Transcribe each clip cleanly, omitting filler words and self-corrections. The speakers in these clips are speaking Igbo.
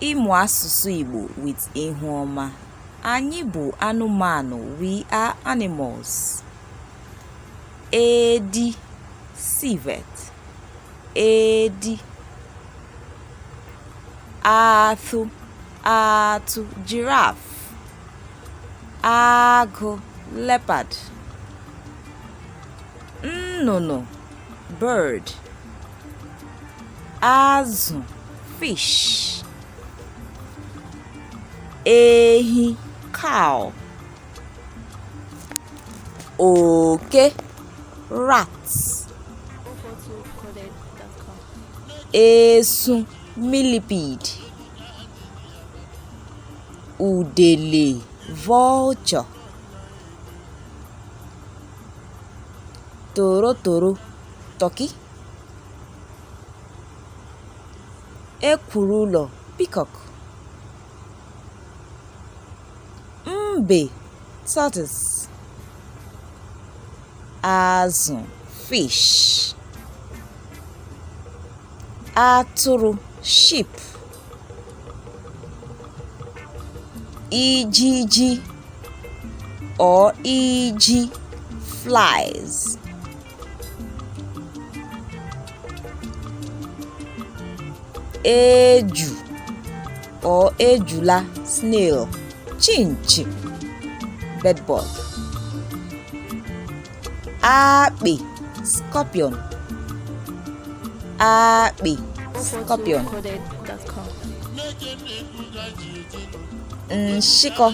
Ịmụ asụsụ Igbo with Ihuoma. Anyị bụ anụmanụ. We are animals. Edi, civet. Edi. Atụ, atụ, giraffe. Agụ, leopard. Nnụnụ, bird. Azụ, fish. Ehi, cow. Oke, rat. 042coded.com. Esu, millipede. Udele, vulture. Torotoro, turkey. Ekwurụụlọ, peacock. Mbe, tortoise. Azụ, fish. Atụrụ, sheep. Ijiji or iji, flies. Eju or ejula, snail. Chinchi, bedbug. Akpị, scorpion. Akpị, scorpion. 042coded.com. Nshịkọ,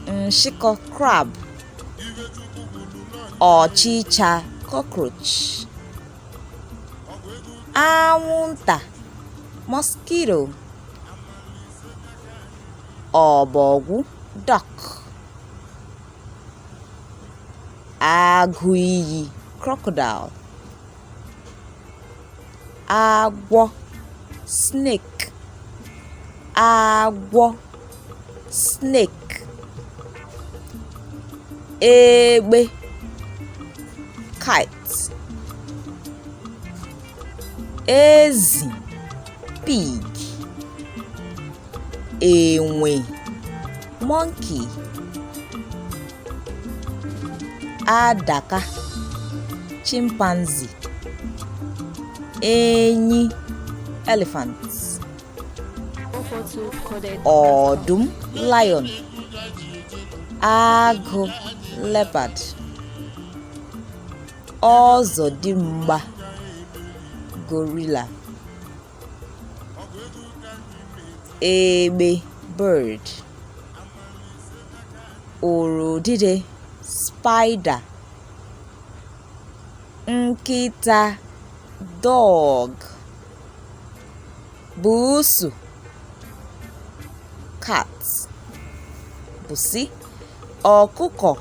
nshịkọ, crab. Ọchịcha, cockroach. Anwụnta, mosquito. Ọbọgwụ, duck. Agụ iyi, crocodile. Agwọ, snake. Agwọ, snake. Egbe, kite. Ezi, pig. Enwe, monkey. Adaka, chimpanzee. Enyi, elephant. 042coded.com. Ọdụm, lion. Agụ, leopard. Ọzọdimgba, gorilla. Egbe, bird. Ụrụdide, spider. Nkịta, dog. Buusu, cat. Busi. Ọkụkọ,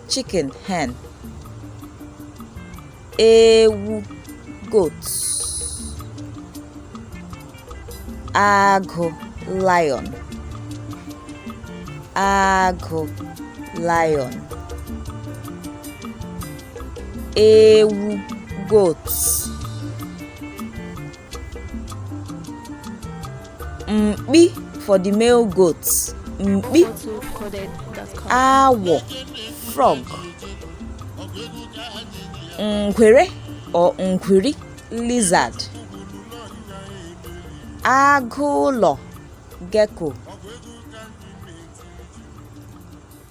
chicken, hen. Ewu, goat. Agụ, lion. Agụ, lion. Ewu, goat. Mkpi for the male goat. Mkpi. 042coded.com. Awọ, frog. Ngwere or nkwiri, lizard. Agụụlọ, gecko.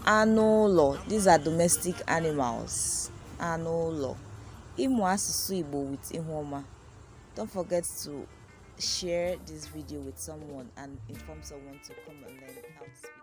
Anụ ụlọ, these are domestic animals. Anụ ụlọ. Ịmụ asụsụ Igbo with Ihuoma. Don't forget to share this video with someone and inform someone to come and learn how to speak.